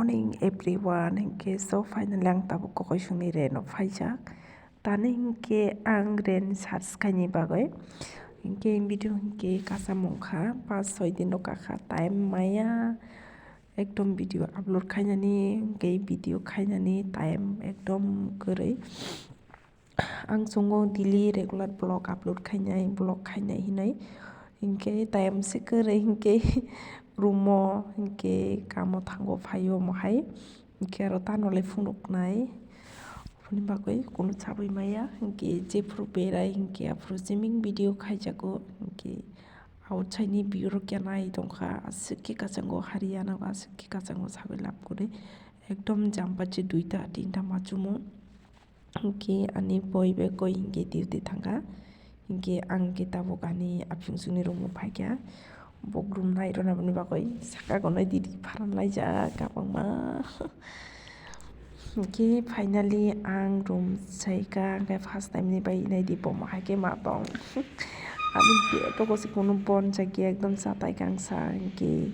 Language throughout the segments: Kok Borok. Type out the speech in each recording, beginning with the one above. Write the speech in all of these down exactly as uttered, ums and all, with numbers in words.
Morning everyone, hinkhe so finally ang tabuk kokoi songni reno phaijak. Tani hinkhe ang ren search khaini bagwi hinkhe video hinkhe kasamung kha, pas soi din rok kakha time maya ekdom video upload khainani, hinkhe video khainani time ekdom kwrwi. Ang chungo daily regular vlog upload khainai, vlog khainai hinwi. Hinkhe time se kwrwi hinkhe room o hinkhe kamo thango phaio mohai. Hinkhe aro tano le phunuknai. Aboni bagwi kunu chabwi maya. Hinkhe jephuru berai hinkhe aphuru swimming video khaijago. Hinkhe outside ni view rok ya nai tongkha. Aswk khe kwchango Haryana o, aswk khe kwchango sagwi lab kwrwi. Ekdom jampachi duita tinta machumu. Hinkhe ani boi bai koi hinkhe duty thangkha. Hinkhe ang khe tabuk ani aphungsuni room o phaikha. Bo room nai rwna boni bagwi saka gonai didi pharan laijak kabangma. Hinkhe finally ang room saikha, hinkhe first time ni bai naidi bo ma hai khe ma tong. Ani bed o se kunu bon jakya ekdom chatai kangsa hinkhe.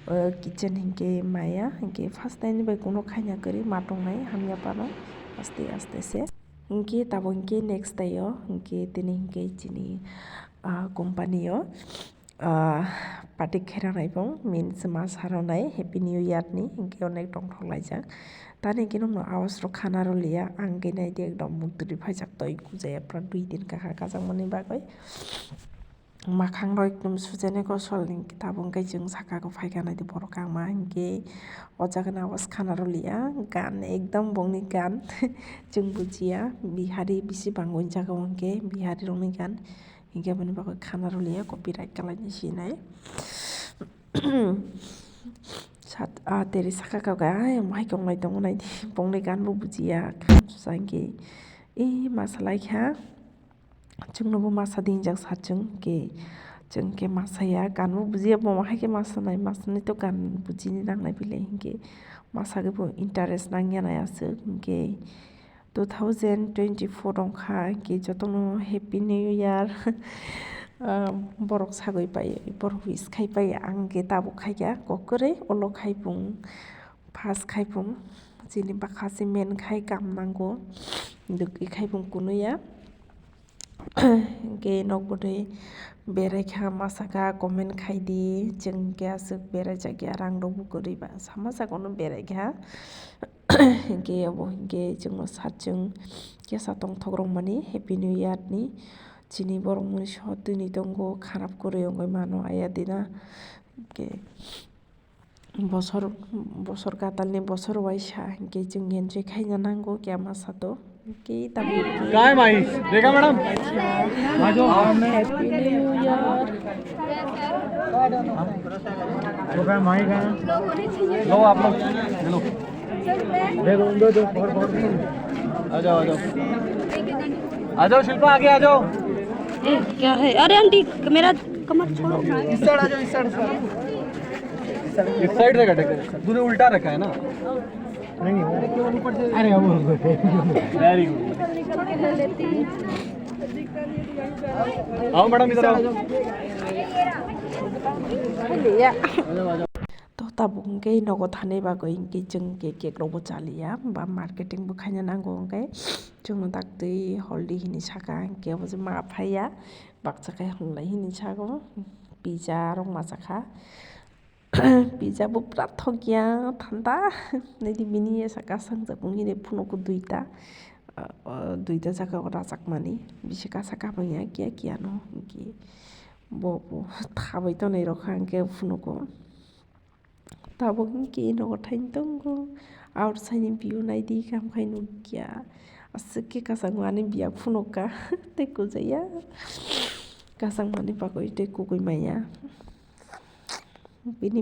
O kitchen hinkhe maya, hinkhe first time ni bai kuno khaina kwrwi ma tongnai hamya phano aste aste se. Hinkhe tabuk hinkhe next day o hinkhe tini hinkhe chini, ah, company o, ah, party khe rwnai bong, means masa rwnai Happy New Year ni, hinkhe onek tongthok laijak. Tani hinkhe nokno awas rok khana rwliya, ang khe naidi ekdom muk twi phaijak toi kujaya pura dui din kakha kajakmani bagwi. Makhang rok ekdom sujainai kosol ni tabuk hinkhe chwng saka o phaikha naidi borok kangma hinkhe o jaga no awas khana rwliya gan ekdom bongni gan chwng bujiya Bihari bisi bangwi jaga o hinkhe Bihari rokni gan hinkhe aboni bagwi khana rwliya copyright kalaina sinai. Sat a teri saka kok ai omo hai kok nai tongo naidi bongni gan bo bujiya kham susa hinkhe e masa laikha. Chwngno bo masa di hinjak sa chwng khe, chwng khe masa ya, gan bo bujiya bo hai khe masa nai, masa nai to gan bujini nangnai belai hinkhe masa khe bo interest nangya nai aswk hinkhe two thousand twenty four wngkha hinkhe jotono happy new year. Ah, borok sagwi pai, borok wish khai pai, ang khe tabuk khaikha kok kwrwi ulo khai bung pass khai bung chini bwkha se men khai kam nango dwkwi khai bung kunuya. Hinkhe nok bwtwi berai kha masa kha comment khai di, chwng khe aswk berai jak ya rang rok bo kwrwi ba sama jaga no berai kha. Hinkhe obo hinkhe chwngno sat chwng kesa tongthok rok mani happy new year ni chini borok mani so twi ni tongo kharap kwrwi wngwi mano aya dina hinkhe. Bosor, bosor gatalni bosor waisa hinkhe chwng enjoy khaina nango kya masa to hinkhe tamo. काय माई? देखा मैडम? आ जाओ। Happy New Year. तो क्या माई का? लो आप लोग, लो। दे दो, दो, दो, और, और। आ जाओ, आ जाओ। आ जाओ शिल्पा, आगे आ जाओ। ए, क्या है? अरे आंटी, मेरा कमर छोड़ो। इस साइड आ जाओ, इस साइड, इस साइड। इस साइड से कटेगा, तूने उल्टा रखा है ना? नहीं, नहीं, अरे वो ऊपर से, अरे वो ऊपर से। Very good. आओ मैडम, इधर आओ। To tabuk hinkhe nogo thanai bagwi hinkhe chwng khe cake rokbo chaliya ba marketing bo khaina nango hinkhe chwngno daktwi holdi hinwi saka hinkhe obo je ma phaiya baksa khe hwnlai hinwi sago pizza rok ma chakha. Pizza bo pura thokya thanda naidi bini esa kasangjak wngwi phunukgo duita, ah, duita jagao rachakmani bisi kasa kapangya kiya kiya no hinkhe bo bo thabai tonwi rokha hinkhe phunukgo. Tabuk hinkhe nogo thaini tongo. Outside ni view naidi, kam khai nukya. Aswk khe kwchangma ani biya phunukha. Tei kujaya. Kwchangmani bagwi tei kugui maya. Bini